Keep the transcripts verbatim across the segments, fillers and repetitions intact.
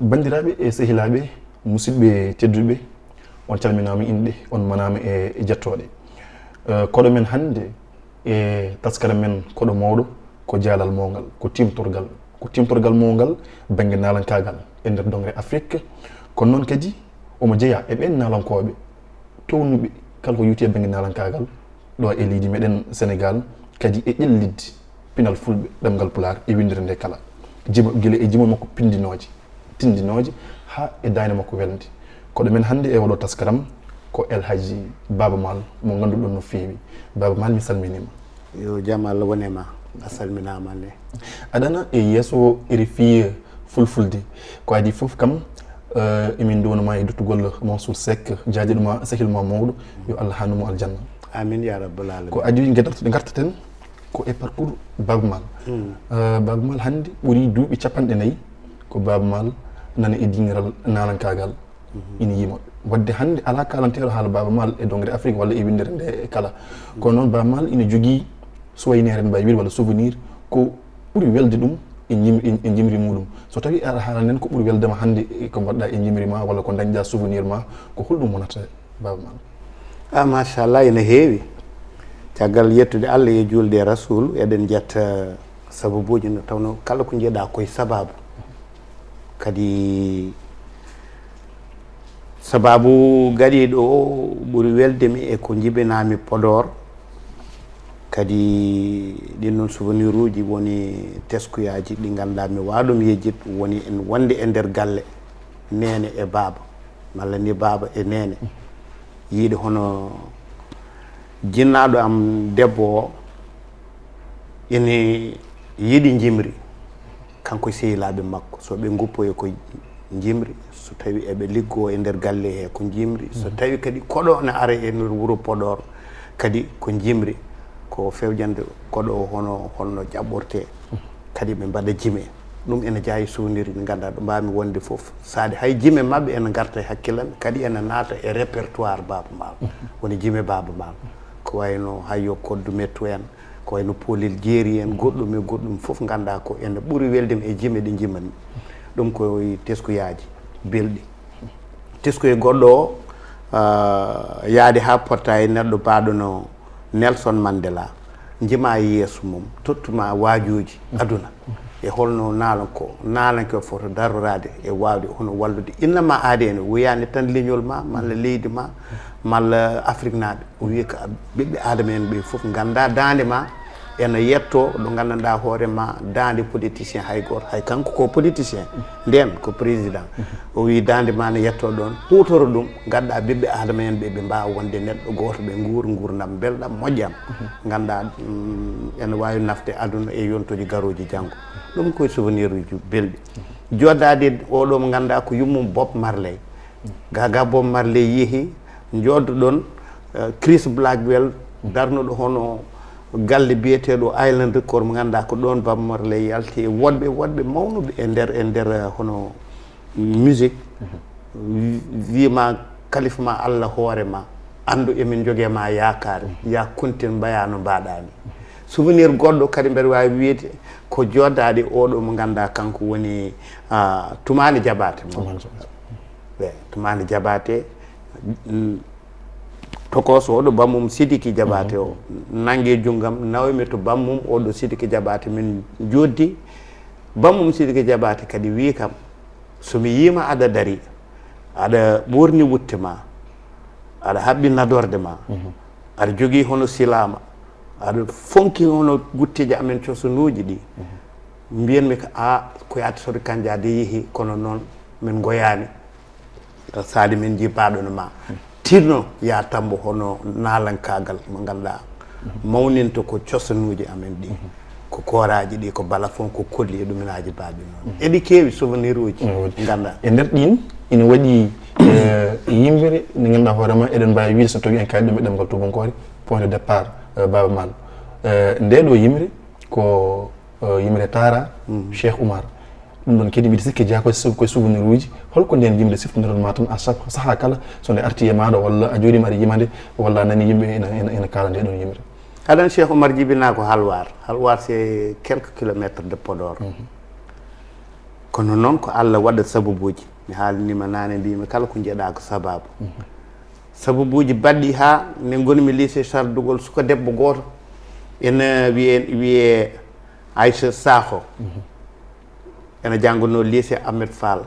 Banndiraaɓe e sehilaaɓe, musidɓe tedduɓe, on calminaama inɗe, on manaama e, e jettooɗe. Eh, koɗo men hannde e taskara men koɗo mawɗo ko jaalal mawngal, ko timtorgal, ko timtorgal mawngal bannge naalankaagal e nder dongre Afrik. Kono noon kadi omo jeyaa e ɓeen naalankooɓe townuɓe kala ko yowti e bannge naalankaagal ɗo e leydi meɗen Senegaal, kadi e ƴellitde pinal fulɓe, ɗemngal pulaar e winndere nde kala. Jima, gila e jimol makko pinndinooje, tinndinooje, haa e daande makko welnde. Koɗo men hannde e oɗo taskaram ko El Hadji Baaba Maal, mo ngannduɗon no feewi. Baaba Maal, mi salminiima. Yo jam Allah won e ma. A salminaama ne. Aɗana e yeeso R F I Fulfulde. Ko adii fof kam, eh, emin nduwano ma e duttugol Mansour Seck, jaajirɗo ma, sehil ma mawɗo, yo Allah haandu mo aljanna. Amin ya rabbal alamin. Ko adii ngarta-, ngartaten ko e parcours Baaba Maal. Hmm. Eh, Baaba Maal hannde ɓuri duuɓi capanɗe nayi ko Baaba Maal nana e dingiral naalankaagal. Mhm. Ina yima. Waɗde hannde alaa kaalanteeɗo haala Baaba Maal e dongre Afrik walla e winndere nde kala. Kono noon Baaba Maal ina jogii suwayneere, mbawi wiide, walla souvenir, ko ɓuri welde ɗum e jim-, e, e jimri muɗum. So tawi aɗa haalana en ko ɓuri weldema hannde e ko mbaɗɗa e jimri ma walla ko dañɗa souvenir ma, ko holɗum wonata, Baaba Maal? Ah, machallah, ina heewi. Caggal yettude Allah e juulde e Rasul, eɗen njetta sababuuji, nde tawnoo kala ko njiɗɗa ko e sabaabu. Kadi sabaabu gaɗiiɗo o ɓuri welde mi e ko njibinaa mi Podor. Kadi ɗin noon souvenir uji woni teskuyaaji ɗi ngannduɗaa mi waawa ɗum yejjit, woni en wonde e nder galle neene e baaba, malla ni baaba e neene. Yiide hono jinnaaɗo am debbo o ene yiɗi njimri, kanko e sehilaaɓe makko. So ɓe nguppoyi ko njimri, so tawi eɓe liggoo e nder galle he ko njimri, so tawi kadi koɗo ne ara e nder wuro Podor kadi ko njimri, ko fewjande koɗo o hono, holno jaɓɓortee, kadi ɓe mbaɗa jime. Ɗum ene jeyaa e souvenir ɗi ngannduɗaa ɗo mbaawmi wonde fof. Saade hay jime maɓɓe ene ngarta e hakkille am, kadi ene naata e répertoire Baaba Maal. Woni jime Baaba Maal. Ko wayno Hayyo Koddu Mettu en, ko wayno Poolel Jeeri en, goɗɗum e goɗɗum fof ngannduɗaa ko ene ɓuri weldem e jime ɗe njimami. Ɗum ko e teskuyaaji belɗi. Teskoy goɗɗo o, ah, yaade haa potta e neɗɗo baaɗo no Nelson Mandela, njima e yeeso mum, tottuma waajuuji aduna. E holno naalanko, naalanke o foti daroraade e waawde hono wallude. Innama aade ene woyaani tan leñol ma, malla leydi ma, malla Afriknaaɓe. O wiyi ko ɓiɓɓe Aadama en ɓe fof ngannda daande ma, ene yetto ɗo nganndanɗaa hoore ma, daande politicien hay gooto. Hay kanko ko politicien, ndeen ko président. O wiyi daande ma ne yetto ɗoon, huutoro ɗum, ngannduɗaa ɓiɓɓe Aadama en ɓe, ɓe mbaawa wonde neɗɗo gooto, ɓe nguur nguurndam mbelɗam, moƴƴam. Ngannduɗaa, mm, ene waawi nafde aduna e yontooji garooji janngo. Ɗum koye souvenir uji belɗi. Jooɗaade oɗo mo ngannduɗaa ko yummum Bob Marley. Gaga Bob Marley yehi, njooɗoɗon, eh, Chris Blackwell, darnuɗo hono galle biyeteeɗo Island Record, mo ngannduɗaa ko ɗoon Bob Marley yalti e woɗɓe, woɗɓe mawnuɓe e nder, e nder, eh, hono musique. Wi-, wiima kalifa ma Allah hoore ma, anndu emin njogee ma yaakaare, ya kuntin mbayaa no mbaɗaa ni. Souvenir goɗɗo kadi mbeɗa waawi wiyde ko jooɗaade oɗo mo ngannduɗaa kanko woni, ah, Toumani Diabaté. Toumani Diabaté. Ɓe, Toumani Diabaté, mm, tokooso oɗo bammum Sidiki Diabaté o, nanngi junngam, nawmi to bammum oɗo Sidiki Diabaté, min jooɗdi. Bammum Sidiki Diabaté kadi wii kam, so mi yiima aɗa dari, aɗa ɓoorni wutte ma, aɗa haɓɓi nadorde ma, aɗa jogii hono silaama, aɗa fonki hono gutteeji amen cosanuuji ɗi, mbiyanmi ko, a, ko yaade Sori Kanja de yehi, kono noon min ngoyaani. Saade min njii baaɗo no ma. Tinno ya tambo hono naalankaagal mo ngannduɗaa mawninta ko cosanuuji amen ɗi. Ko kooraaji ɗi, ko balafon, ko kolli e ɗuminaaji baaɗi noon. Eɗi keewi souvenir uji, ngannduɗaa. E nder ɗin, ina waɗi, eh, yimre nde ngannduɗaa hoore ma, eɗen mbaawi wiyde so tawi en kaali ɗum e ɗemngal tuubankoore, point de départ, eh, Baaba Maal. Eh, nde ɗo yimre ko, eh, yimre Tara, Cheikh Oumar. Ɗum ɗon kadi mbiɗa sikki jeyaa koye sou-, koye souvenir uji. Holko nden yimre siftiniron ma tan à chaque sahaa kala so nde arti e maaɗa walla a jooɗiima aɗa yima nde walla a nani yimɓe ina, ina, ina kaala nde ɗon yimre? Aɗan Cheikh Oumar jibinaa ko Halwar. Halwar c'est quelques kilomètres de Podor. Mhm. Kono noon ko Allah waɗat sababuuji. Mi haalniima naane, mbiimi kala ko njeɗaa ko sabaabu. Sababuuji baɗɗi haa nde ngonmi lycée Charles de Gaulle, suka debbo gooto ene wiyee, wiyee Aïcha Sakho. Ene janngunoo lycée Ahmed Fall.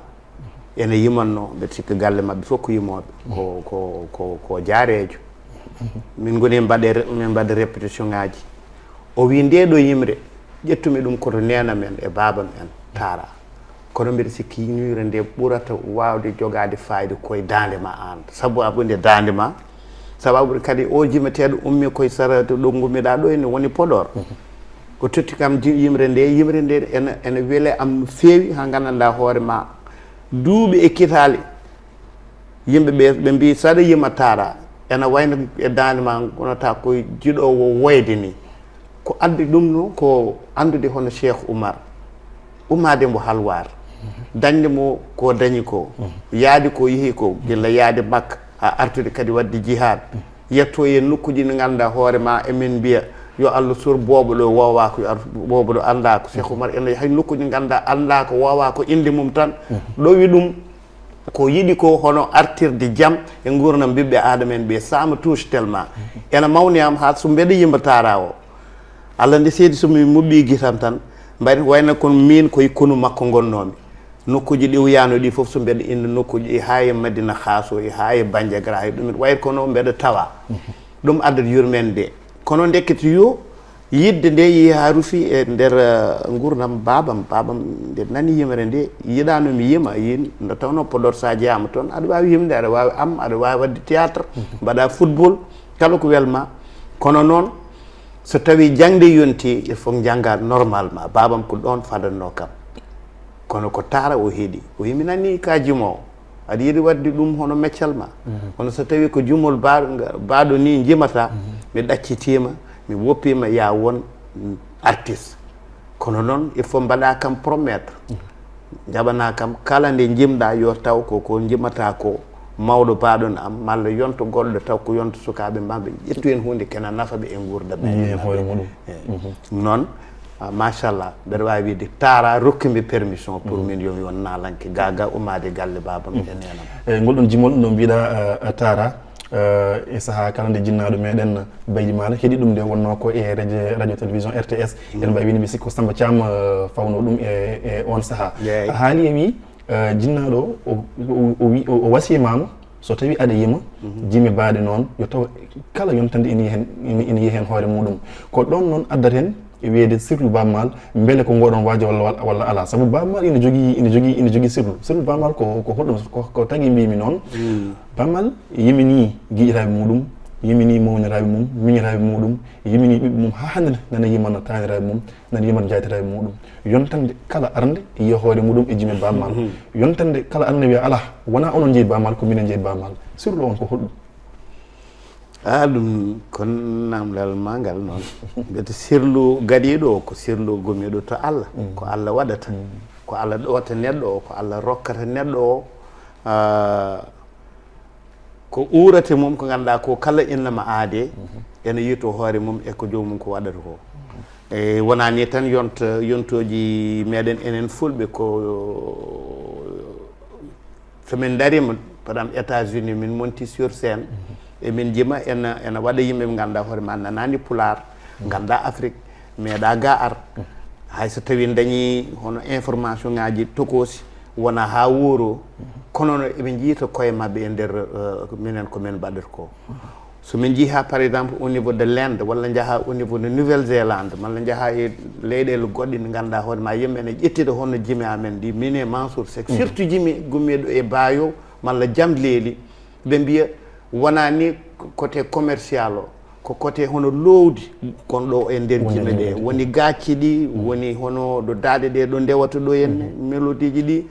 Ene yimanno, mbeɗa sikki galle maɓɓe fof ko yimooɓe. Ko, ko, ko, ko jaareejo. Min ngoni mbaɗe, min mbaɗa répétition ŋaaji. O wi, "Ndee ɗoo yimre, ƴettumi ɗum ko to neene men e baaba men, Tara. Kono mbiɗa sikki yimre nde ɓurata waawde jogaade fayida ko e daande ma aan. Sabu aɓude daande ma, sabu aɓude kadi o jimeteeɗo ummi koye sara to ɗo ngummiɗaa ɗo, ene woni Podor." O totti kam ji-, yimre nde, yimre nde ene, ene wele am no feewi, haa nganndanɗaa hoore ma duuɓi e kitaale. Yimɓe ɓe, ɓe mbii, "Saɗa yima Tara, ena wayno e daande ma, wonata ko jiɗoowo woyde ni." Ko addi ɗum noon ko anndude hono Cheikh Oumar, ummaade mbo Halwar, dañde mo ko dañi ko, yaadi ko yehi ko, gila yaade Makka, haa artude kadi waɗde jihaad, yetto e nokkuuji ɗi ngannduɗaa hoore ma, emin mbiya, "Yo Allah sur boobo ɗo woowa ko, yo ar-, boobo ɗo anndaa ko." Cheikh Oumar ene hay nokkuuji ngannduɗaa anndaa ko woowa ko innde mum tan, ɗowi ɗum. Ko yiɗi ko hono artirde jam e nguurndam ɓiɓɓe aadama en ɓe, ça me touche tellement. Ena mawni am haa so mbeɗa yimba Tara o. Allah nde seedi so mi muɓɓi gitam tan, mbayri wayno kono miin koye konu makko ngonnoomi. Nokkuuji ɗi o yahno ɗi fof so mbeɗa innda nokkuuji ɗi haa e Madina Khaaso e haa e Bandiagara e ɗum, wayri kono mbeɗa tawa. Ɗum addat yurmeende nde. Kono ndekkete yo Yiɗde nde yehi haa rufi e nder, eh, nguurndam baabam. Baabam nde nani yimre nde, yiɗaano mi yima, yin, nde tawnoo Podor so a jeyaama toon, aɗa waawi yimde, aɗa waawi am, aɗa waawi waɗde théâtre, mbaɗa football, kala ko welma. Kono noon, so tawii jaŋde yonti, il faut njannga normalement. Baabam ko ɗoon fadannoo kam. Kono ko Tara o heɗi. O wi, "Mi nanii ka jimoowo. Aɗa yiɗi waɗde ɗum hono meccal ma." Kono so tawii ko jumol ba-, baaɗo ni njimata, mi ɗaccitiima, mi woppiima, ya won artiste. Kono noon, il faut mbaɗa kam promettre. Njaɓana kam kala nde njimɗa yo taw ko, ko njimata ko mawɗo baaɗo na am, malla yonto goɗɗo taw ko yonto sukaaɓe ma, ɓe ƴettu heen huunde kena nafa ɓe e nguurndam e Yii hoore muɗum. Eyi. Ɗum noon, ah, machallah, mbeɗa waawi wiide Tara rokki mi permission pour min yo mi won naalanke ga ga ummaade galle baabam e neenam. Eyi, ngol ɗon jimol no mbiɗa, eh, Tara, eh, e sahaa kala nde jinnaaɗo meɗen Baydi Maal heɗi ɗum nde wonnoo ko e radio, radio télévision R T S. Eɗen mbawi wiide mi sikko Samba Thiam, eh, fawno ɗum e, e on sahaa. Eyi. A haali e wi, eh, jinnaaɗo o, o, o wi-, o, o wasimaama so tawi aɗa yima, jime baaɗe noon, yo taw kala yontande ina yihen, ina, ina yihen hoore muɗum. Ko ɗon noon addata en e wiyeede sirlu Baaba Maal, mbele ko ngoɗon waajo walla, walla, walla alaa? Sabu Baaba Maal ina jogii, ina jogii, ina jogii sirlu. Sirlu Baaba Maal ko, ko hoɗum? Ko, ko tagi mbiymi noon. Baaba Maal yimini giƴiraaɓe muɗum, yimini mawniraaɓe mum, miñiraaɓe muɗum, yimini ɓiɓɓe mum haa hannde nana yimana taaniraaɓe mum, nana yimana jaatiraaɓe muɗum. Yontande kala arnde yiya hoore muɗum e jime Baaba Maal. Yontande kala arnde wiya, "Alaa, wonaa onon njeyi Baaba Maal, ko minen njeyi Baaba Maal." Sirlu on ko hoɗum? Ah, ɗum ko namdal ma ngal noon. Mbete sirlu gaɗiiɗo o ko sirlu gumiiɗo to Allah. Ko Allah waɗata. Ko Allah ɗowata neɗɗo o, ko Allah rokkata neɗɗo o. Ah, ko uurate mum ko ngannduɗaa ko kala innama aade, ene yiyto hoore mum e ko joomum ko waɗata ko. E wonaa ni tan yonta, yontooji meɗen enen fulɓe ko, so min ndariima, par exemple, États-Unis, min monti sur scène, emin jima, ena, ena waɗa yimɓe ɓe ngannduɗaa hoore ma nanaani pulaar, ngannduɗaa Afrique, meeɗa ga ar. Hay so tawii dañi hono information ŋaaji tokoosi, wona haa wuuro, kono no eɓe njiyta koye maɓɓe e nder, eh, minen ko min mbaɗata ko. So min njii haa, par exemple, au niveau de l'Inde, walla njaha au niveau de Nouvelle-Zélande, malla njaha e leyɗeele goɗɗe ɗe ngannduɗaa hoore ma, yimɓe ene ƴettida hono jime amen ɗi, min e Mansour Seck, surtout jime gummiiɗo e Bayo, malla Jamleeli, ɓe mbiya wonaa ni côté commercial o, ko côté hono loowdi kon ɗo e nder jime ɗe, woni gacci ɗi, woni hono ɗo daaɗe ɗe ɗo ndewata ɗo en, mélodie ji ɗi.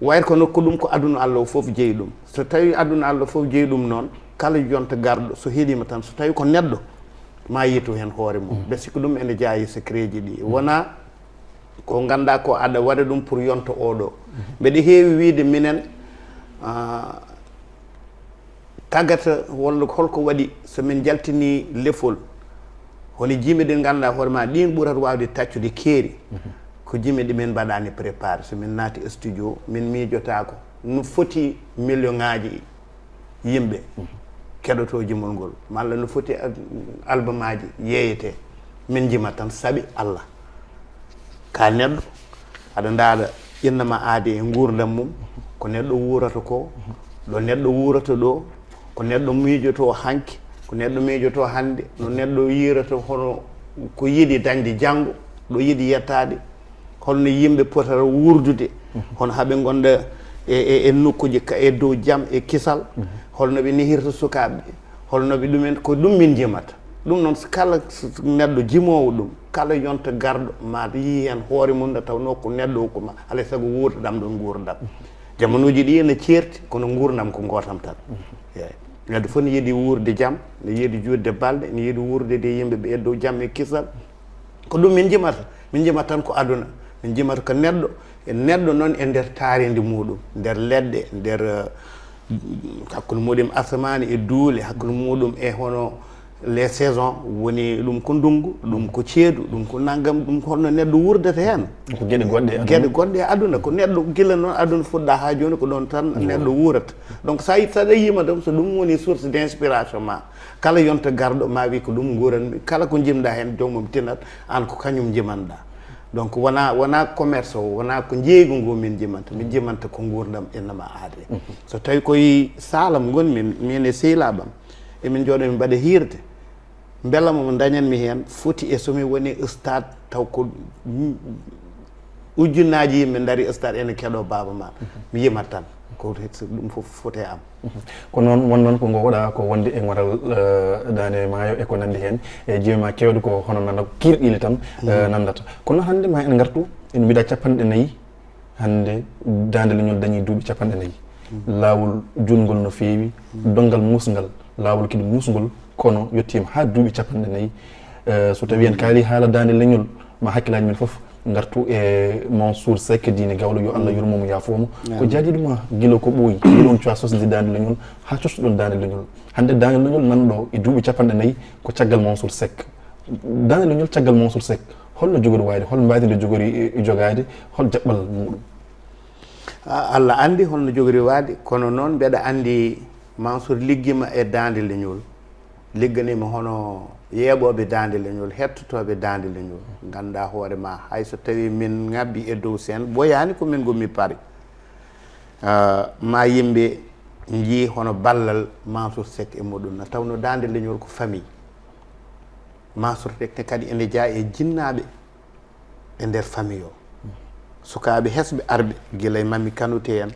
Wayre kono ko ɗum ko aduna Allah o fof jeyi ɗum. So tawi aduna Allah fof jeyi ɗum noon, kala yonta garɗo so heɗima tan, so tawi ko neɗɗo, ma yiytu heen hoore mum. Mbe sikki ɗum ene jeyaa e secret ji ɗi. Wona ko ngannduɗaa ko aɗa waɗa ɗum pour yonta oɗo. Mbeɗa heewi wiide minen, ah, tagata walla holko waɗi so min njaltini lefol, hono jime ɗe ngannduɗaa hoore ma ɗin ɓurata waawde taccude keeri. Ko jime ɗi min mbaɗani préparé. So min naati studio, min miijotaako no foti million ŋaaji yimɓe keɗotoo jimol ngol, malla no foti al-, album aji yeeyete. Min jima tan saɓi Allah. Ka neɗɗo, aɗa ndaara innama aade e nguurndam mum, ko neɗɗo wuurata ko, ɗo neɗɗo wuurata ɗo, ko neɗɗo miijotoo hanki, ko neɗɗo miijotoo hannde, no neɗɗo yiirata hono ko yiɗi dañde janngo, ɗo yiɗi yettaade, holno yimɓe potata wuurdude, hono haɓe ngonda e, e, e nokkuuji ka, e dow jam e kisal, holno ɓe nehirta sukaaɓe, holno ɓe ɗumen, ko ɗum min jimata. Ɗum noon, so kala s-, neɗɗo jimoowo ɗum, kala yonta garɗo, ma yii heen hoore mum, nde tawnoo ko neɗɗo ko ma, alay sago wuurda ɗam ɗoon nguurndam. Jamanuuji ɗi ene ceerti, kono nguurndam ko ngootam tan. Eey. Neɗɗo fof ne yiɗi wuurde jam, ne yiɗi juutde balɗe, ne yiɗi wuurde de yimɓe ɓe e dow jam e kisal. Ko ɗum min jimata. Min jimata tan ko aduna. Min jimata ko neɗɗo, e neɗɗo noon e nder taarindi muɗum, nder leɗɗe, nder, eh, hakkunde muɗum asamaani e duule, hakkunde muɗum e hono les saisons, woni ɗum ko ndunngu, ɗum ko ceeɗu, ɗum ko nanngam, ɗum ko holno neɗɗo wuurdata heen. Ko geɗe goɗɗe e aduna. Geɗe goɗɗe e aduna. Ko neɗɗo gila noon aduna fuɗɗa haa jooni ko ɗoon tan neɗɗo wuurata. Donc so a yi-, so aɗa yiima ɗum, so ɗum woni source d'inspiration ma, kala yonta garɗo ma wi ko ɗum nguuranmi, kala ko jimɗa heen joomum tinat, aan ko kañum jimanɗa. Donc wona, wona commerce o, wona ko jeeygu ngu min jimanta, min jimanta ko nguurndam innama aade. So tawi koye saalam ngonmi, min e sehilaaɓam, emin njooɗo min mbaɗa hiirde, mbela mo dañanmi heen foti e so mi woni stade taw ko ujunnaaji yimɓe ndaari stade ene keɗoo Baaba Maal. Mi yimat tan ko so ɗum fof foti e am. Ko noon, won noon ko ngo waɗa ko wonde e ngoral, eh, daande maayo e ko nanndi heen. E jimi ma keewɗo ko hono nana kirɗiili tan, eh, nanndata. Kono hannde ma en ngartu, en mbiɗa capanɗe nayi, hannde Daande Leñol dañi duuɓi capanɗe nayi. Laawol juutngol no feewi, donngal muusngal, laawol kadi muusngol, kono yettiima haa duuɓi capanɗe nayi. Eh, so tawi en kaali haala Daande Leñol, ma hakkillaaji men fof ngartu e Mansour Seck, Diine Gawlo, yo Allah yurmo mo, yaafoo mo. Ko jaadiiɗo ma gila ko ɓooyi, mbiɗon cuwa sosde Daande Leñol, haa costuɗon Daande Leñol. Hannde Daande Leñol nan ɗo e duuɓi capanɗe nayi ko caggal Mansour Seck. Daande Leñol caggal Mansour Seck, holno jogori waayde, hol mbaydi nde jogori, e, jogaade, hol jaɓɓal muɗum? A-, Allah anndi holno jogori waade, kono noon mbeɗa anndi Mansour liggima e Daande Leñol. Ligganiima hono yeeɓooɓe Daande Leñol, hettotooɓe Daande Leñol. Nganndaa hoore ma, hay so tawii min ŋabbi e dow seen, ɓoyaani ko min ngommi Paris. Ah, ma yimɓe njii hono ballal Mansour Seck e muɗum. Na tawnoo Daande Leñol ko famille. Mansour Seck ne kadi ene jeyaa e jinnaaɓe e nder famille o. Sukaaɓe hesɓe arɓe, gila e Mami Kanouté en,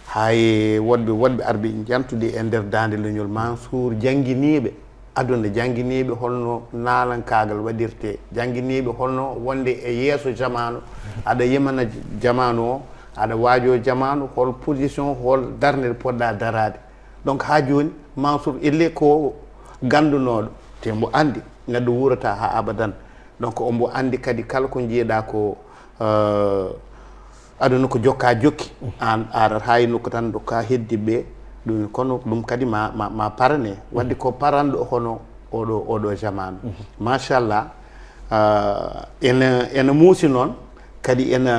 haa e woɗɓe, woɗɓe arɓe jantude e nder Daande Leñol, Mansour, jannginiiɓe aduna, jannginiiɓe holno naalankaagal waɗirtee, jannginiiɓe holno wonde e yeeso jamaanu, aɗa yimana jamaanu o, aɗa waajoo jamaanu, hol position, hol darnde poɗɗa daraade. Donc, haa jooni, Mansour, elle ko ganndunooɗo, te mbo anndi neɗɗo wuurata haa abadan. Donc, ombo anndi kadi kala ko njiiɗa ko, eh, aduna ko jokka jokki, aan arat haa e nokku tan dokka heddiɓe ɗum, kono ɗum kadi ma, ma, ma parane. Wadde ko paranɗo hono oɗo, oɗo jamaanu. Machallah, eh, ene, ene muusi noon, kadi ene,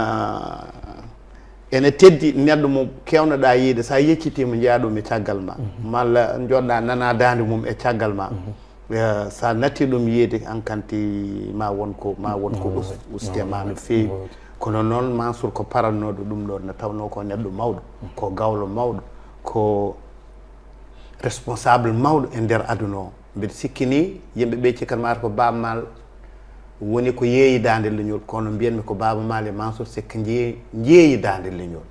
ene teddi neɗɗo mo keewnoɗa yiide, sa yeccitiima njeyaa ɗum e caggal ma, malla njoɗɗa nana daande mum e caggal ma. Eh, sa natti ɗum yiide, an kanti ma won ko, ma won ko us-, uste ma no feewi. Kono noon, Mansour ko parannooɗo ɗum ɗo, no tawnoo ko neɗɗo mawɗo, ko gawlo mawɗo, ko responsable mawɗo e nder aduna o. Mbiɗa sikki ni yimɓe ɓe cikkat mata ko Baaba Maal woni ko yeeyi Daande Leñol, kono mbiyanmi ko Baaba Maal e Mansour Seck njee-, njeeyi Daande Leñol.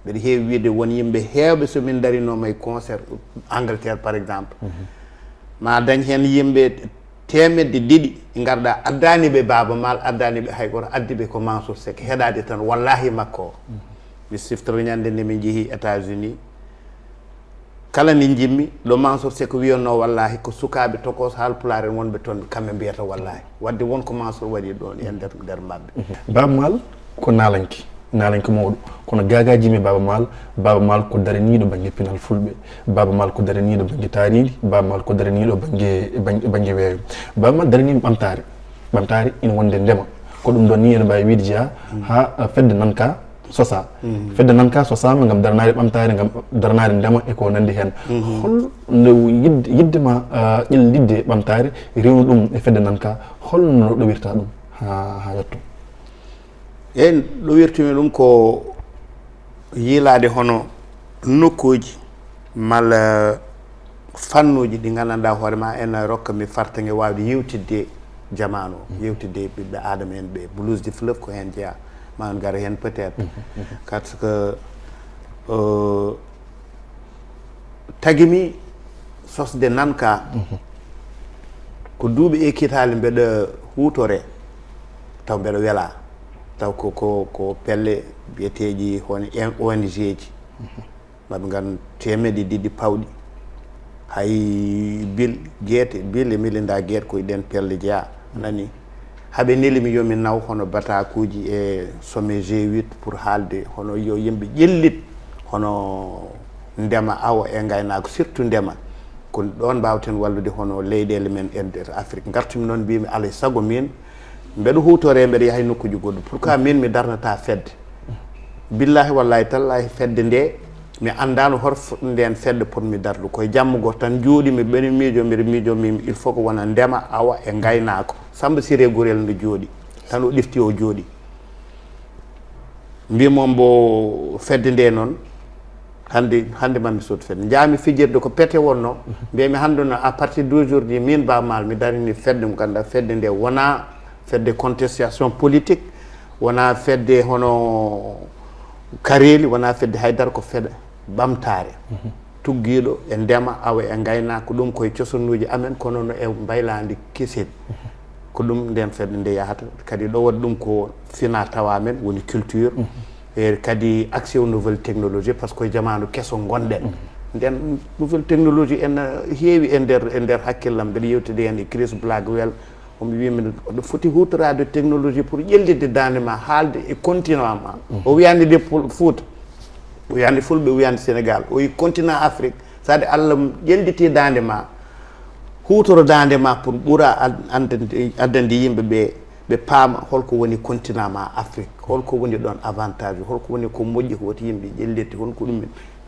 Mbeɗa heewi wiide won yimɓe heewɓe, so min darinooma e concert Angleterre, par exemple, ma dañ heen yimɓe teemedde ɗiɗi, ngarɗa, addaani ɓe Baaba Maal, addaani ɓe hay gooto, addi ɓe ko Mansour Seck, heɗaade tan wallaahi makko o. Mi siftora ñande nde min njehi États-Unis, kala nde njimmi, ɗo Mansour Seck wiyatnoo wallaahi ko sukaaɓe tokos Haalpulaar en wonɓe toon, kamɓe mbiyata wallaahi. Wadde won ko Mansour waɗi ɗoon e nder, nder maɓɓe. Baaba Maal ko naalanke, naalanke mawɗo. Kono gaagaaji mi Baaba Maal, Baaba Maal ko daraniiɗo bannge pinal fulɓe. Baaba Maal ko daraniiɗo bannge taariindi. Baaba Maal ko daraniiɗo bannge, bannge, bannge weeyo. Baaba Maal daraniima ɓamtaare. Ɓamtaare ina wonde ndema. Ko ɗum ɗon ni ene mbaawi wiyde jeyaa haa, eh, fedde Nanka sosaa. Fedde Nanka sosaama ngam daranaade ɓamtaare, ngam daranaade ndema e ko nanndi heen. Hol nde yidde, yidde ma, eh, ƴellitde ɓamtaare, rewnu ɗum e fedde Nanka, hol no ɗowirta ɗum haa, haa yetto? Eey, ɗowirtumi ɗum ko yiilaade hono nokkuuji malla fannuuji ɗi nganndanɗaa hoore ma ene rokka mi fartaŋŋe waawde yewtidde jamaanu o, yewtidde ɓiɓɓe aadama en ɓe. Blues du Fleuve ko heen jeyaa, ma en ngara heen peut-être. Par ce que, euh, tagi mi sosde Nanka ko duuɓi e kitaale mbeɗa huutore, taw mbeɗa welaa, taw ko, ko, ko pelle biyeteeji hono O N G ji. Maɓe ngan teemeɗe ɗiɗi pawɗi. Hay Bill Gates, Bill e Melinda Gates ko e ɗen pelle jeyaa. Nani? Haɓe neli mi yo mi naw hono bataakuuji e sommet G huit pour haalde hono yo yimɓe ƴellit hono ndema, awo e ngaynaako, surtout ndema. Ko ɗoon mbaawten wallude hono leyɗeele men e nder Afrik. Ngartumi noon mbimi alaa e sago min mbeɗa huutore, mbeɗa yaha e nokkuuji goɗɗi. Pourquoi min mi darnata fedde? Billaahi wallaahi tallaahi fedde nde mi anndaano hol f-, ndeen fedde potmi darde. Ko e jamma gooto tan njooɗi mi, mbeɗa miijo, mbeɗa miijo, mi, il faut ko wona ndema, awa e ngaynaako. Samba Siré Gorel no jooɗi tan, o ɗifti o jooɗi. Mbimo mbo fedde nde noon, hannde, hannde ma mi sot fedde. Njaami fijirde ko pete wonno, mbiyami hannde noon, à partir d'aujourd'hui, min Ba Maal, mi darini fedde mo ngannduɗaa fedde nde wona fedde contestation politique, wona fedde hono kareeli, wona fedde haydara, ko fedde ɓamtaare. Tuggiiɗo e ndema, awa e ngaynaaka, ko ɗum koye cosanuuji amen, kono no e mbaylaandi kesin. Ko ɗum nden fedde nde yahata. Kadi ɗo waɗi ɗum ko fina tawa men, woni culture. E kadi accès aux nouvelles technologies, par ce que ko e jamaanu keso ngonɗen. Nden nouvelle technologie ene heewi e nder, e nder hakkillam. Mbeɗa yewtida heen e Chris Blackwell, omo wiimi aɗa foti huutoraade technologie pour ƴellitde daande ma, haalde e continent ma. O wiyaani de Pul-, Fuuta, o wiyaani Fulɓe, o wiyaani Sénégal, o wi continent Afrique. Saade Allah ƴelliti daande ma, huutoro daande ma pour ɓura ad-, addande, addande yimɓe ɓe, ɓe paama holko woni continent ma Afrique, holko woni ɗoon avantage, holko woni ko moƴƴi, ko woti yimɓe ƴellirde, holko ɗum.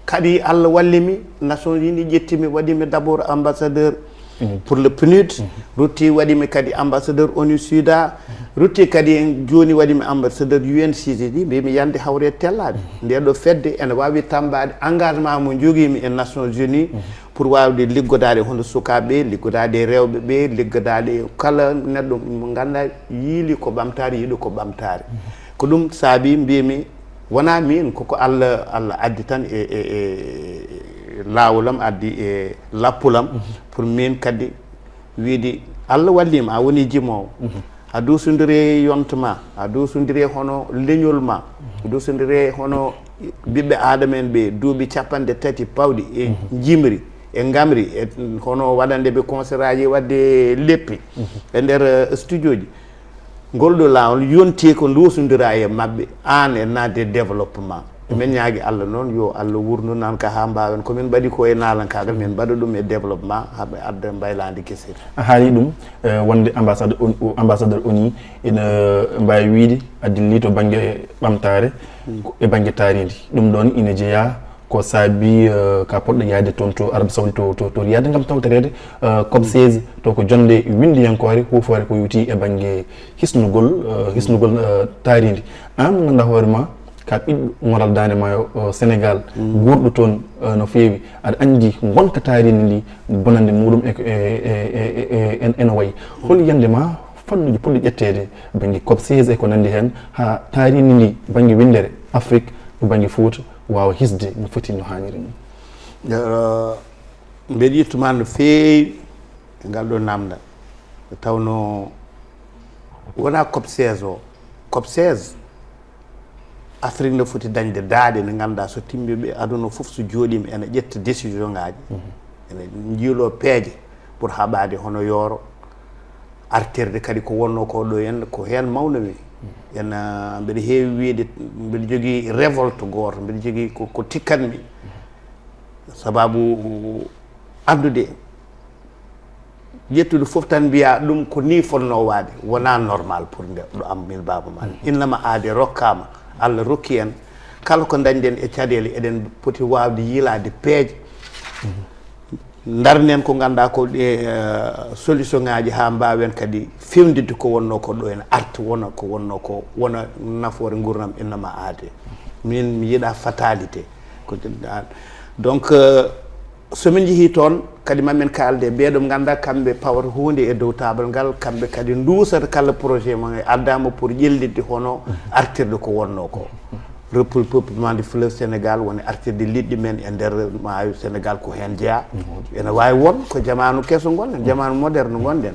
Kadi Allah walli mi, Nations Unies ƴetti mi, waɗi mi d'abord ambassadeur pour le PNUD, rutti waɗi mi kadi ambassadeur ONU SIDA, rutti kadi en jooni waɗi mi ambassadeur U N C C D, mbimi yande hawre tellaaɓe. Nde ɗo fedde ene waawi tammbaade engagement mo jogii mi e Nations Unies pour waawde liggodaade hono sukaaɓe, liggodaade e rewɓe ɓe, liggodaade e kala neɗɗo mo ngannduɗaa yiili ko ɓamtaare, yiɗi ko ɓamtaare. Ko ɗum saabi mbimi wonaa miin, koko Allah, Allah addi tan e, e, e laawol am, addi e lappol am, pour miin kadi wiyde Allah walliima, a woni jimoowo. A duusondiri e yonta ma, a duusondiri e hono leñol ma, a duusondiri e hono ɓiɓɓe aadama en ɓe duuɓi capanɗe tati pawɗi e jimri, e ngamri, e hono waɗande ɓe concert aji, waɗde leppi e nder, eh, studio ji. Ngol ɗo laawol yonti ko nduusondira e maɓɓe, aan e naatde développement. Emin ñaagi Allah noon, yo Allah wurnu Nanka haa mbaawen ko min mbaɗi ko e naalankaagal, min mbaɗa ɗum e développement, haa ɓe adda mbaylaandi kesiri. A haali ɗum, eh, wonde ambassade on-, o-, ambassadeur ONU ina mbaawi wiyde a dilli to bannge ɓamtaare, ko e bannge taarindi. Ɗum ɗoon ina jeyaa ko saabi, eh, ka poɗɗo yahde toon to Arabie Saoudite, to, to, to Riyad, ngam tawtoreede, eh, cop seize, to ko jonnde winndiyankoore huufoore ko yowti e bannge hisnugol, eh, hisnugol, eh, taarindi. Aan mo ngannduɗaa hoore ma, ka ɓiɗɗo ŋoral daande maayo, eh, Sénégal, guurɗo toon, eh, no feewi. Aɗa anndi ngonka taarindi ndi, bonannde muɗum e, e, e, e, e, en, ene wayi. Hol yiyannde ma fannuuji potɗi ƴetteede, bannge cop seize e ko nanndi heen, haa taarindi ndi, bannge winndere Afrique, bannge Fuuta, waawa hisde no foti, no haaniri ni? Eh, mbeɗa yettu ma no feewi e ngal ɗo namdal. Nde tawnoo wonaa cop seize o. Cop seize, Afrique no foti dañde daaɗe nde ngannduɗaa so timmiiɓe aduna fof so jooɗiima ene ƴetta décision ngaaji, ene njiiloo peeje pour haɓaade hono yooro, artirde kadi ko wonnoo ko ɗo en, ko heen mawnomi. En, ah, mbeɗa heewi wiyde, mbeɗa jogii révolte gooto, mbeɗa jogii ko, ko tikkanmi. Sababu anndude Ƴettude fof tan mbiya ɗum ko ni fotnoo waade, wonaa normal pour nde ɗo am min baaba ma. Innama aade rokkaama, Allah rokki en kala ko ndañɗen e caɗeele, eɗen poti waawde yiilaade peeje. Ndarnen ko ngannduɗaa ko ɗe, eh, solution ŋaaji haa mbaawen kadi fewndidde ko wonnoo ko ɗo en arta wona ko wonnoo ko wona nafoore nguurndam innama aade. Min mi yiɗa fatalité. Ko, donc, eh, so min njehii toon kadi ma min kaalde ɓee ɗo ngannduɗaa kamɓe pawata huunde e dow taabal ngal, kamɓe kadi nduusata kala projet mo e addaama pour ƴellitde hono artirde ko wonnoo ko. Repeuplement du fleuve Sénégal woni artirde liɗɗi men e nder maayo Sénégal ko heen jeyaa. Ene waawi won ko jamaanu keso ngonɗen, jamaanu moderne ngonɗen.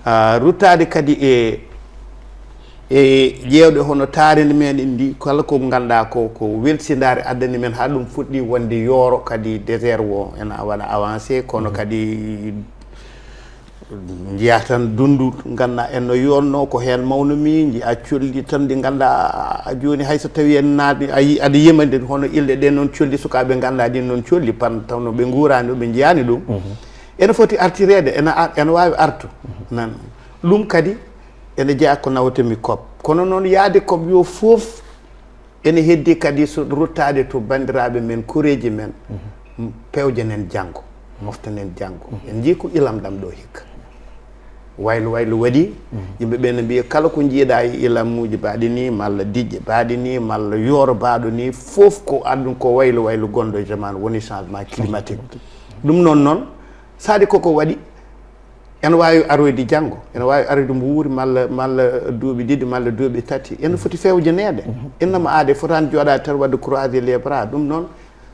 Ah, ruttaade kadi e, e ƴeewde hono taarindi meɗen ndi, kala ko ngannduɗaa ko, ko welsindaare addani men haa ɗum fuɗɗi wonde yooro kadi désert o ene waɗa avancé, kono kadi njiyaa tan dunndu, ngannduɗaa en no yonnoo ko heen mawnu mi, njiyaa colli tan ɗi ngannduɗaa jooni hay so tawii en naati, a yi-, aɗa yima nde hono ilde ɗen noon colli sukaaɓe ngannduɗaa ɗin noon colli, pan tawno ɓe nguuraani ɗum, ɓe njiyaani ɗum. Ene foti artireede, ene ar-, ene waawi artu. Nan ɗum kadi ene jeyaa ko nawata mi kop. Kono noon yaade kop yo fof ene heddi kadi so ruttaade to banndiraaɓe men, koreeji men, pewjanen janngo, moftanen janngo. En njii ko ilam ɗam ɗo hikka. Waylo waylo waɗi, yimɓe ɓe ne mbiya kala ko njiiɗaa e ilamuuji baaɗi ni, malla diƴƴe baaɗi ni, malla yooro baaɗo ni, fof ko adun ko waylo waylo gonɗo e jamaanu woni changement climatique. Ɗum noon noon, saɗi koko waɗi, ene waawi aroyde janngo, ene waawi aroyde mbuuwri malla, malla duuɓi ɗiɗi malla duuɓi tati. Ene foti fewjaneede. Innama aade fotaani jooɗaade tan waɗde croiser les bras. Ɗum noon,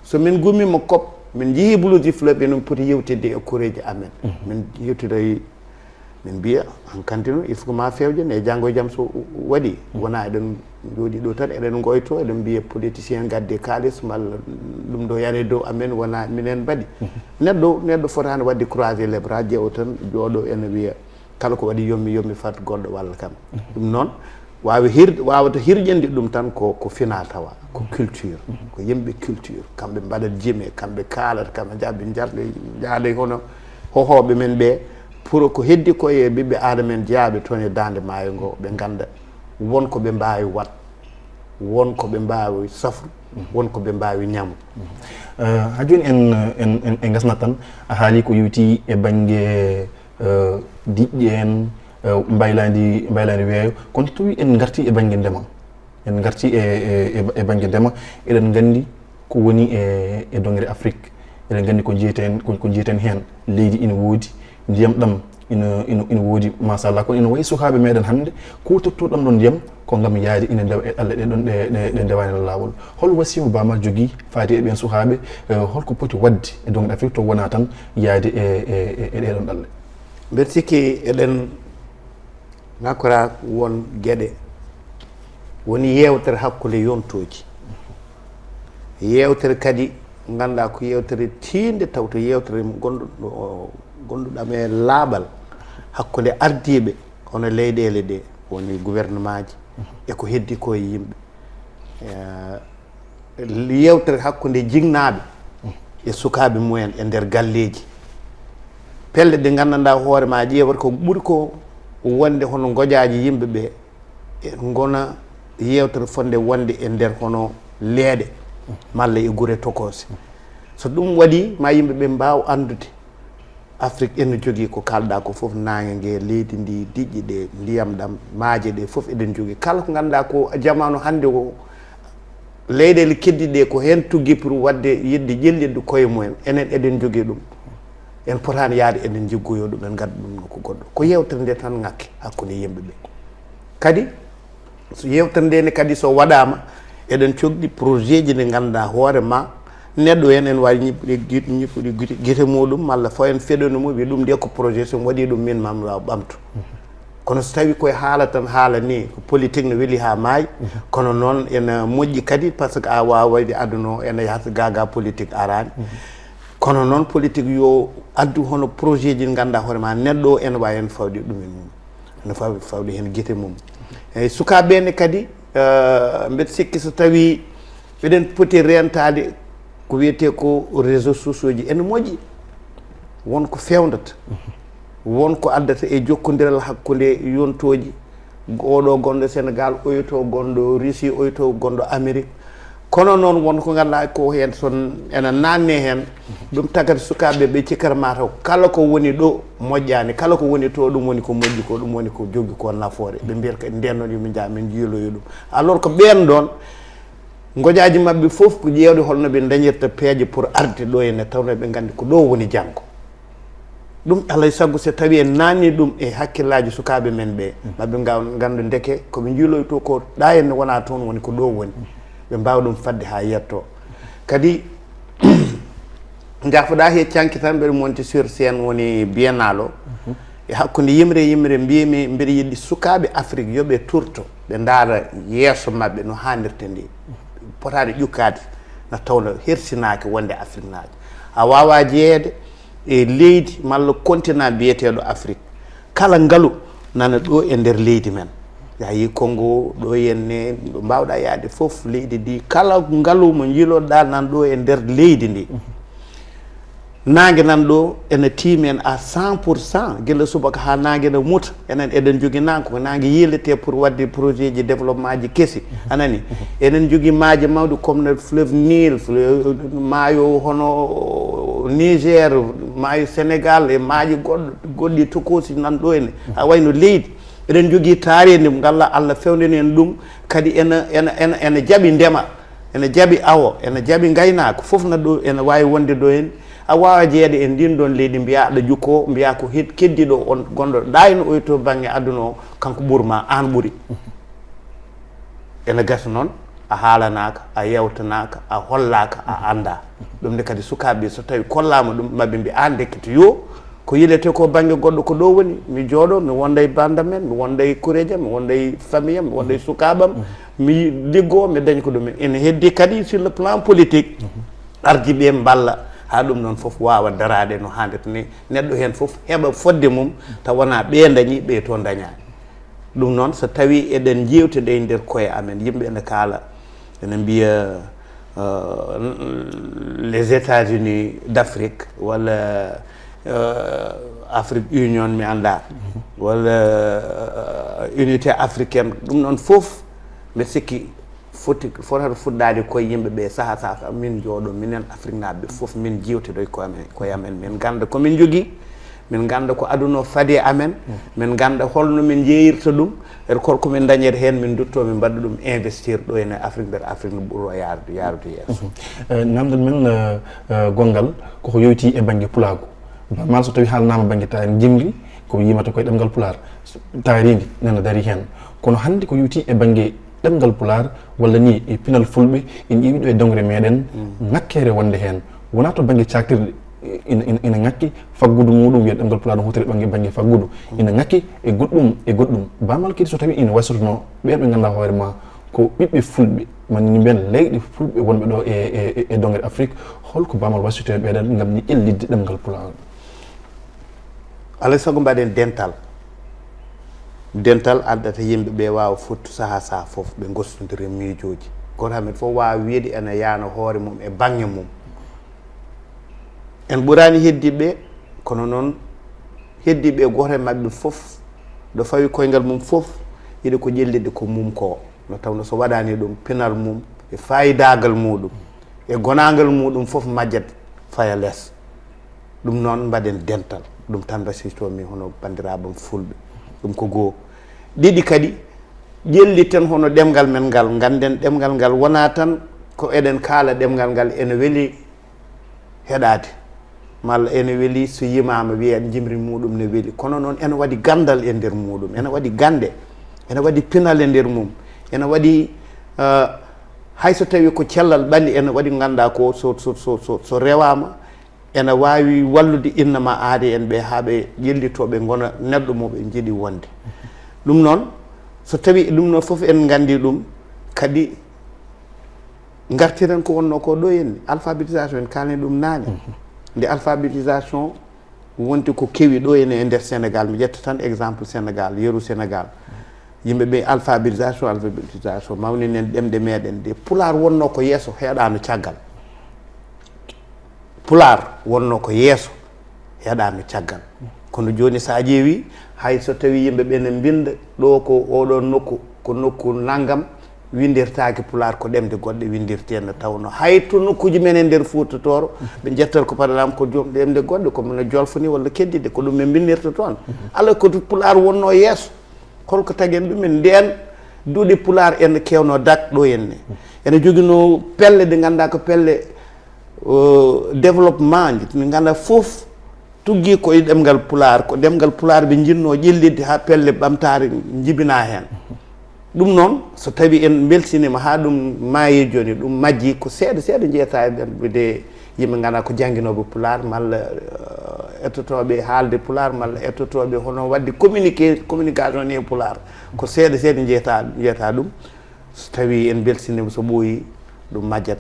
so min ngummiima kop, min njehii blouse du fleuve, eɗen poti yewtidde e koreeji amen. Min yewtidoyi, min mbiya, hankadi noon, il faut que ma fewjane e janngo e jam so waɗi. Wona eɗen njooɗi ɗo tan, eɗen ngoyto, eɗen mbiya politicien gadde kaalis, malla ɗum ɗo yani dow amen, wona minen mbaɗi. Neɗɗo, neɗɗo fotaani waɗde croiser les bras, ƴeewa tan, jooɗo ene wiya, kala ko waɗi yommi, yommi fat goɗɗo walla kam. Ɗum noon, waawi hir-, waawata hirƴinde ɗum tan ko, ko fina tawa, ko culture, ko yimɓe culture. Kamɓe mbaɗat jime, kamɓe kaalata, kamɓe njaɓi njarɗe, njaade hono hohooɓe men ɓe, pour ko heddi ko e ɓiɓɓe aadama en jeyaaɓe toon e daande maayo ngo, ɓe ngannda won ko ɓe mbaawi waɗ, won ko ɓe mbaawi safru, won ko ɓe mbaawi ñamu. Eh, haa jooni en, en, en, en ngasnat tan, a haali ko yowiti e bannge, eh, diƴƴe en, eh, mbaylaandi, mbaylaandi weeyo. Kono so tawii en ngartii e bannge ndema, en ngartii e, e, e, e bannge ndema, eɗen nganndi ko woni e, e doŋre Afrik, eɗen nganndi ko njiyeten, ko, ko njiyeten heen. Leydi ina woodi, ndiyam ɗam ina, ina, ina woodi, machallah. Kono ina wayi sukaaɓe meɗen hannde, kuutortoo ɗam ɗon ndiyam ko ngam yahde ina ndewa e ɗalle ɗe ɗon ɗe, ɗe, ɗe ndewaani laawol. Hol wasiya mo Baamar jogii faati e ɓeen sukaaɓe? Eh, hol ko poti waɗde e doŋre Afrik to wonaa tan yahde e, e, e, e ɗee ɗon ɗalle? Mbeɗa sikki eɗen ŋakkoraa won geɗe, woni yeewtere hakkunde yontooji. Yeewtere kadi, ngannduɗaa ko yeewtere tiiɗnde, taw to yeewtere gonɗo-, gonɗuɗam e laaɓal hakkunde ardiiɓe, hono leyɗeele ɗe, woni gouvernement ji, e ko heddi ko e yimɓe. Eh, yeewtere hakkunde jinnaaɓe e sukaaɓe mumen e nder galleeji. Pelle ɗe nganndanɗaa hoore ma ƴeewata ko ɓuri ko wonde hono ngojaaji yimɓe ɓe, e ngona yeewtere fotnde wonde e nder hono leeɗe malla e gure tokose. So ɗum waɗi ma yimɓe ɓe mbaaw anndude Afrik ene jogii ko kaalɗaa ko fof, naange nge, leydi ndi, diƴƴe ɗe, ndiyam ɗam, maaje ɗe fof eɗen jogii. Kala ko ngannduɗaa ko jamaanu hannde o, leyɗeele keddiɗe ɗe ko heen tuggi pour waɗde yiɗde ƴellitde koye mumen. Enen eɗen jogii ɗum. En potaani yahde eɗen njiggoyoo ɗum, en ngadda ɗum no ko goɗɗo. Ko yeewtere nde tan ŋakki hakkunde yimɓe ɓe. Kadi, so yeewtere nde ne kadi so waɗaama, eɗen cogɗi projet ji ɗi ngannduɗaa hoore ma, neɗɗo heen ene waawi ñiɓɓude gi-, ñiɓɓude gite, gite muɗum, malla fof en feɗono mo, wiya ɗum nde ko projet, so mi waɗi ɗum min ma mi waaw ɓamtu. Kono so tawi koye haala tan, haala ni, ko politique ne weli haa maayi, kono noon ene moƴƴi kadi, par ce que a waawayde aduna o ene yahata gaga politique araani. Kono noon politique yo addu hono projet ji ɗi ngannduɗaa hoore ma, neɗɗo o ene waawi heen fawde ɗum e mum. Ene faw-, fawde heen gite mum. Eyi, sukaaɓe ne kadi, eh, mbeɗa sikki so tawii eɗen poti reentaade ko wiyetee ko réseaux sociaux ji ene moƴƴi. Won ko fewndata. Won ko addata e jokkondiral hakkunde yontooji, oɗo gonɗo Sénégal, oyoto gonɗo Russie, oyoto gonɗo Amérique. Kono noon, won ko ngannduɗaa ko heen, son ena naanne heen. Ɗum tagata sukaaɓe ɓe cikkata mataw kala ko woni ɗo moƴƴaani, kala ko woni to, ɗum woni ko moƴƴi ko, ɗum woni ko jogii ko nafoore. Ɓe mbiyata kadi ndeen noon yo min njah min njiiloyo ɗum. Alors ko ɓeen ɗoon, ngojaaji maɓɓe fof ko ƴeewde holno ɓe ndañirta peeje pour arde ɗo henne, tawno ɓe nganndi ko ɗo woni janngo. Ɗum alay sago so tawi en naanni ɗum e hakkillaaji sukaaɓe men ɓe, maɓe ngaw-, nganndu ndeke ko ɓe njiiloyto ko ɗa henne wona toon woni ko ɗo woni. Ɓe mbaawa ɗum fadde haa yetto. Kadi, njaafoɗa he canki tan, mbeɗa monti sur scène woni biennale o. E hakkunde yimre e yimre mbiymi mbeɗa yiɗi sukaaɓe Afrique yo ɓe turto, ɓe ndaara yeeso maɓɓe no haanirta ni. Potaani ƴukkaade na tawno hersinaaki wonde Afriknaajo. A waawaa jeyeede e leydi malla continent biyeteeɗo Afrique. Kala ngalu nana ɗo e nder leydi men. A yii Congo, ɗo henne, ɗo mbaawɗaa yahde fof, leydi ndi, kala ngalu mo njiiloɗaa nan ɗo e nder leydi ndi. Naange nan ɗo ena tiimi en à cent pour cent, gila subaka haa naange ena muta. Enen eɗen njogii naange, ko naange yiilete pour waɗde projet ji développement ji kesi. A nani? Eɗen njogii maaje mawɗe comme no fleuve Nil, fleuve, maayo hono Niger, maayo Sénégal e maaje goɗɗo, goɗɗi tokoosi nan ɗo henne. A wayno leydi. Eɗen njogii taareendi mo ngalla Allah fewndani en ɗum, kadi ena, ena, ena, ena jaɓi ndema, ena jaɓi awo, ena jaɓi ngaynaaka, fof na ɗo ena waawi wonde ɗo henne. A waawaa jeyeede e ndiin ɗoon leydi, mbiyaa aɗa jukko, mbiyaa ko hed-, keddiiɗo on gonɗo ɗayno oy to bannge aduna o, kanko ɓurma, aan ɓuri. Ena gasa noon, a haalanaaka, a yewtanaaka, a hollaaka, a anndaa. Ɗum ne kadi sukaaɓe ɓe, so tawi kollaama ɗum, maɓe mbi aan ndekkete yo, ko yiilete ko bannge goɗɗo ko ɗo woni, mi jooɗo, mi wonda e bandam en, mi wonda e kureeji am, mi wonda e famille am, mi wonda e sukaaɓe am, mi liggo, mi daña ko ɗum en. Ene heddi kadi sur le plan politique, ardiiɓe mballa, haa ɗum noon fof waawa daraade no haanirta ni. Neɗɗo heen fof heɓa fodde mum, taw wonaa ɓe ndañi, ɓe to ndañaani. Ɗum noon, so tawi eɗen njeewtida e nder koye amen, yimɓe ene kaala, ene mbiya, euh, les États-Unis d'Afrique, walla, euh, Afrique Union, mi anndaa, walla, euh, Unité africaine, ɗum noon fof, mbeɗa sikki foti, fotata fuɗɗaade koye yimɓe ɓe saha saha, min njooɗo, minen Afriknaaɓe fof, min njeewtidoy koye amen, koye amen, min ngannda ko min njogii, min ngannda ko aduna o fadi e amen, min ngannda holno min njeeyirta ɗum, e ko min ndañata heen, min ndutto, min mbaɗa ɗum investir ɗo ene Afrique, mbele Afrique no ɓuro yaarude, yaarude yeeso. Eh, namdal men, eh, eh, gonngal koko yoyti e bannge pulaagu. Ba maal so tawi haalnaama bannge taarindi jimri, ko yimata koye ɗemngal pulaar. Taarindi nana dari heen. Kono hannde ko yoyti e bannge ɗemngal pulaar, walla ni e pinal fulɓe, en ƴeewi ɗo e dongre meɗen, ŋakkere wonde heen. Wonaa to bannge caktirɗe, ina, ina, ina ŋakki faggudu muɗum, wiya ɗemngal pulaar no huutori bannge, bannge faggudu. Ina ŋakki e goɗɗum, e goɗɗum. Ba maal kadi so tawi ina waysotono ɓeen ɓe ngannduɗaa hoore ma ko ɓiɓɓe fulɓe, man ni mbiyen leyɗe fulɓe wonɓe ɗo e, e, e, e dongre Afrique, holko ba maal waysitoyta ɓeeɗen ngam ni ƴellitde ɗemngal pulaar? Alay sago mbaɗen dental. Dental addata yimɓe ɓe waawa fottu saha saha fof, ɓe gostodira miijooji. Gooto amen fof waawa wiyde ene yaana hoore mum e bannge mum. En ɓuraani heddiiɓe, kono noon heddiiɓe gooto e maɓɓe fof, ɗo fawi koyngal mum fof, yiɗi ko ƴellitde ko mum ko. No tawno so waɗaani ɗum, pinal mum e faayidaagal muɗum e gonaangal muɗum fof majjat, faya les. Ɗum noon mbaɗen dental. Ɗum tan mbasiyto-mi hono banndiraaɓe am fulɓe. Ɗum ko goo. Ɗiɗi kadi, ƴelliten hono ɗemngal men ngal. Ngannden ɗemngal ngal wonaa tan ko eɗen kaala ɗemngal ngal ene weli heɗaade, malla ene weli so yimaama wiya jimri muɗum ne weli. Kono noon ene waɗi ganndal e nder muɗum, ene waɗi gannde, ene waɗi pinal e nder mum, ene waɗi, eh, hay so tawi ko cellal ɓalli, ene waɗi ngannda ko so, so, so, so, so rewaama, ene waawi wallude innama aade en ɓe haa ɓe ƴellito, ɓe ngona neɗɗo mo ɓe njiɗi wonde. Ɗum noon, so tawi ɗum noon fof en nganndi ɗum, kadi ngartiren ko wonno ko ɗo henni, alphabétisation, en kaalni ɗum naane. Nde alphabétisation wonti ko kewi ɗo ene e nder Sénégal, mi ƴetta tan exemple Sénégal, yeru Sénégal. Yimɓe ɓe alphabétisation, alphabétisation, mawninen ɗemɗe meɗen ɗe. Pulaar wonno ko yeeso, heɗaano caggal. Pulaar wonno ko yeeso, heɗaano caggal. Kono jooni, so a ƴeewi, hay so tawi yimɓe ɓe ne mbinnda ɗo ko oɗo nokku, ko nokku nanngam, winndirtaake Pulaar, ko ɗemɗe goɗɗe winndirtee, no tawno hay to nokkuuji men e nder Fuuta Tooro, ɓe njettat ko, par exemple, ko joom ɗemɗe goɗɗe, ko mino Jolfo ni walla keddiiɗe, ko ɗum ɓe mbinndirta toon. Alors que Pulaar wonnoo yeeso. Holko tagi en ɗum en? Ndeen duuɗe Pulaar ene keewno dak ɗo en ne. Ene joginoo pelle ɗe ngannduɗaa ko pelle, o, développement ji, ɗe ngannduɗaa fof tuggii ko e ɗemngal Pulaar, ko ɗemngal Pulaar ɓe njinnoo ƴellitde haa pelle ɓamtaare njibinaa heen. Ɗum noon, so tawi en mbeltiniima haa ɗum maayi jooni, ɗum majji, ko seeɗa seeɗa njeyataa e ɓen, wiyde yimɓe ngannduɗaa ko jannginooɓe Pulaar, malla, eh, etotooɓe haalde Pulaar, malla etotooɓe hono waɗde communiqué, communication ni e Pulaar. Ko seeɗa seeɗa njeyataa, njeyataa ɗum. So tawi en mbeltiniima, so ɓooyi, ɗum majjat,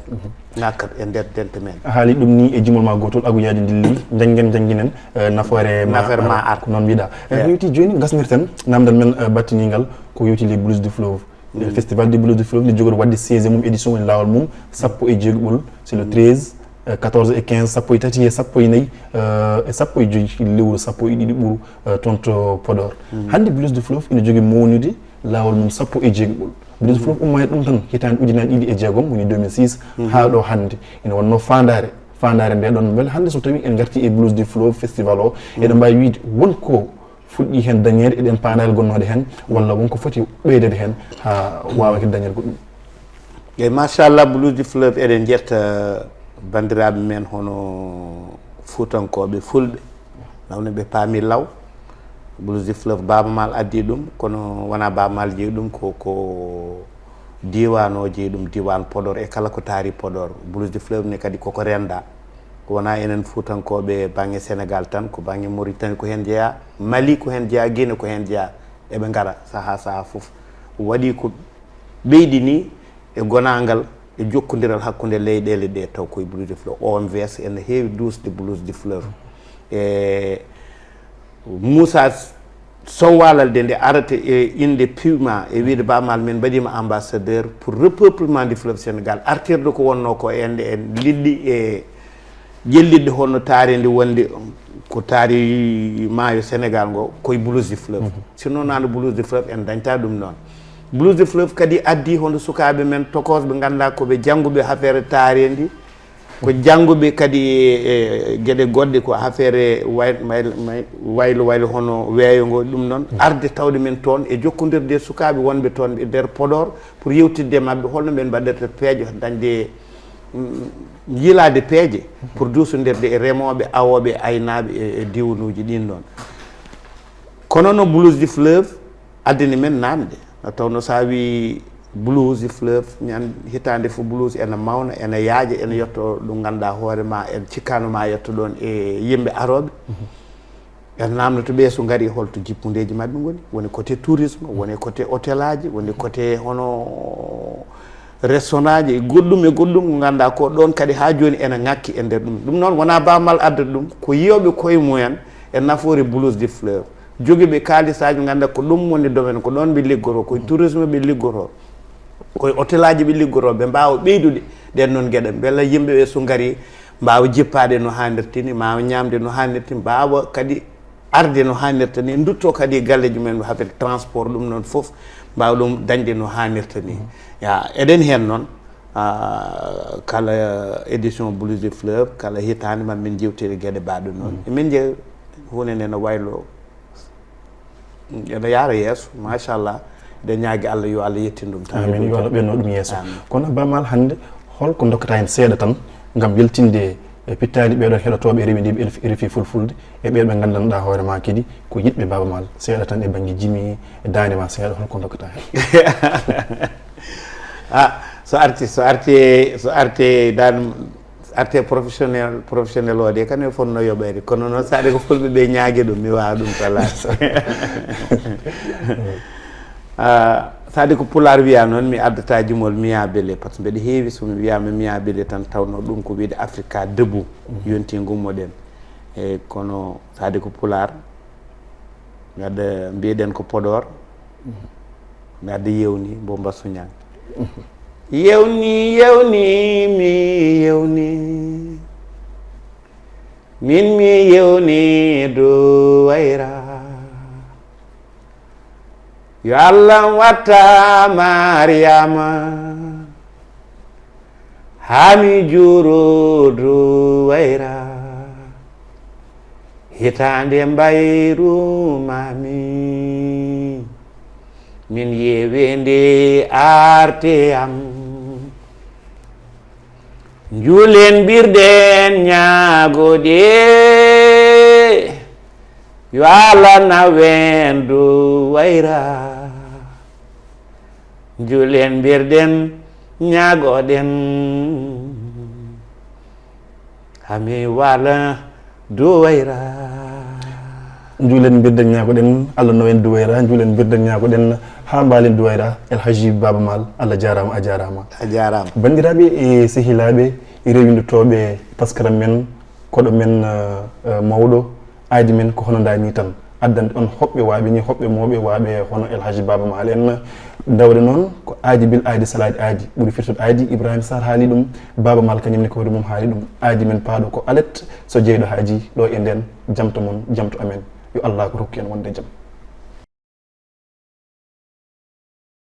ŋakkat e nder dente men. A haali ɗum ni e jimol ma gootol, Agu Yaaji Ndilli, njanngen, njannginen, eh, nafoore ma Nafoore ma ar. Ar. Ko noon mbiɗa. Eh, ko yowti jooni, ngasnirten namdal men, eh, battiningal, ko yowti les Blues du Fleuve. Le Festival des Blues du Fleuve ne jogori waɗde seizième mum édition, woni laawol mum sappo e jeegoɓol, c'est le treize, euh, quatorze et quinze, sappo e tati e sappo e nayi, euh, e sappo e joyi lewru sappo e ɗiɗi ɓuru, euh, toon to Podor. Hannde Blues du Fleuve ina jogii mawnude laawol mum sappo e jeegoɓol. Blues du Fleuve ummaani ɗum tan hitaande ujunaaji ɗiɗi e jeegom, woni deux mille six, haa ɗo hannde. Ina wonnoo faandaare, faandaare nde ɗon. Mbele hannde so tawi en ngarti e Blues du Fleuve festival o, eɗen mbaawi wiyde won ko fuɗɗii heen dañeede e ɗeen paandaale gonnooɗe heen, walla won ko foti ɓeydeede heen haa waawa kadi dañeede goɗɗum? Eyi, machallah, Blues du Fleuve, eɗen njetta banndiraaɓe men hono Fuutankooɓe, Fulɓe, nawno ɓe paami law. Blues du Fleuve, Baaba Maal addi ɗum, kono wonaa Baaba Maal jeyi ɗum, ko, ko diiwaan o jeyi ɗum, diiwaan Podor e kala ko taari Podor. Blues du Fleuve ne kadi koko renndaa. Ko wonaa enen Fuutankooɓe baŋnge Senegaal tan, ko baŋnge Moritani ko heen jeyaa, Mali ko heen jeyaa, Gine ko heen jeyaa, eɓe ngara sahaa sahaa fof. Waɗi ko ɓeydi ni e gonaangal e jokkondiral hakkunde leyɗeele ɗe, taw koye Blues du Fleuve, O M V S ene heewi duusde Blues du Fleuve. E Moussa Sow Walalde nde arata e innde Puma e wiyde Baaba Maal, min mbaɗiima ambassadeur pour repeuplement du fleuve Sénégal, artirde ko wonnoo ko en, en liɗɗi e ƴellitde hono taareendi wonde ko taari maayo Sénégal ngo, koye Blues du Fleuve. Sinno naano Blues du Fleuve en dañta ɗum noon. Blues du Fleuve kadi addi hono sukaaɓe men tokosɓe ngannduɗaa ko ɓe jannguɓe affaire taareendi, ko jannguɓe kadi e, e geɗe goɗɗe, ko affaire way-, may-, may-, waylo waylo hono weeyo ngo, ɗum noon arde tawde men toon e jokkondirde e sukaaɓe wonɓe toon e nder Podor pour yewtidde e maɓɓe holno men mbaɗirta peeje dañde, mm, yiilaade peeje pour duusondirde e remooɓe, awooɓe, e aynaaɓe e, e diiwanuuji ɗin ɗoon. Kono no Blues du Fleuve addani men naamnde, no tawno so a wii Blues du Fleuve, ñan hitaande fof blues ene mawna, ene yaaja, ene yetto ɗo ngannduɗaa hoore ma, en cikkaano ma yetto ɗoon e yimɓe arooɓe. En naamnoto ɓe so ngari holto jippundeeji maɓɓe ngoni, woni côté tourisme, woni côté hôtelaaji, woni côté hono restaurantaaji e goɗɗum e goɗɗum ko ngannduɗaa ko ɗoon kadi haa jooni ene ŋakki e nder ɗum. Ɗum noon wonaa Baaba Maal addata ɗum, ko yiyooɓe koye mumen e nafoore Blues du Fleuve. Jogiiɓe kaalisaaji ngannduɗaa ko ɗum woni domaine, ko ɗoon ɓe liggotoo, koye tourisme ɓe liggotoo, koye hôtelaaji ɓe liggotoo, ɓe mbaawa ɓeydude ɗeen noon geɗe. Mbela yimɓe ɓe so ngari mbaawa jippaade no haanirta ni, mbaawa ñaamde no haanirta ni, mbaawa kadi arde no haanirta ni, ndutto kadi e galleeji mumen, affaire transport, ɗum noon fof mbaawa ɗum dañde no haanirta ni. Ya, eɗen heen noon, ah, kala édition Blues du Fleuve, kala hitaande ma min njeewtiri geɗe mbaaɗe noon. Emin njeya huunde nde no waylo, ene yaara yeeso, machallah. Eɗen ñaagi Allah yo Allah yettin ɗum tan. Amin, yo Allah ɓenno ɗum yeeso. Amin. Kono Baaba Maal, hannde holko dokkata heen seeɗa tan ngam weltinde e pittaali ɓeeɗo heɗotooɓe rewidiiɓe R F I Fulfulde e ɓeeɓe nganndanɗaa hoore ma kadi ko yiɗɓe Baaba Maal? Seeɗa tan e bannge jimi, e daande ma seeɗa, holko dokkata heen? Ah, so arti, so arti, so arti dan arte professionnel, professionnel o de, kan e fotno yoɓeede. Kono noon, saɗa ko fulɓe ɓe ñaagi ɗum, mi waawa ɗum kala. Ah, saɗa ko pulaar wiya noon, mi addata jimol Mia Bele, par ce que mbeɗa heewi so mi wiyaama Mia Bele tan, tawno ɗum ko wiyde Africa Debout, yonti ngummoɗen. E kono saɗa ko pulaar, mi adda, mbiyeɗen ko Podor, mi adda yewni, mbo mbasu ñang. Yewni, yewni, mi yewni. Min mi yewni, duway Yo Allah watta Mariama, hami jurudu wayra. Hitande mbayru mami, min yewende arte am. Njulen birden ñaagode, yo Allah na wendu wayra. Njulen birden ñaagoɗen, hami wala duwayra. Njulen mbirden ñaagoɗen, Allah no en duwayra. Njulen mbirden ñaagoɗen, haa mbaalen duwayra. El Hadji Baba Maal, Allah jaaraama, a jaaraama. A jaaraama. Banndiraaɓe e sehilaaɓe, e rewindotooɓe taskaram men, koɗo men, eh, eh, mawɗo, aadi men ko hono ndaa nii tan. Addande on hoɓɓe waaɓe nii, hoɓɓe mooɓe waaɓe hono El Hadji Baba Maal en. Ndawde noon ko aadi bil aadi salaade aadi. Ɓuri firtude aadi, Ibrahima Sarr haali ɗum, Baba Maal kañum ne ko hoore mum haali ɗum. Aadi men paaɗo ko alet, so jeyɗo haaji ɗo e nden, jamto mon, jamto amen. Yo Allah ko rokku en wonde jam.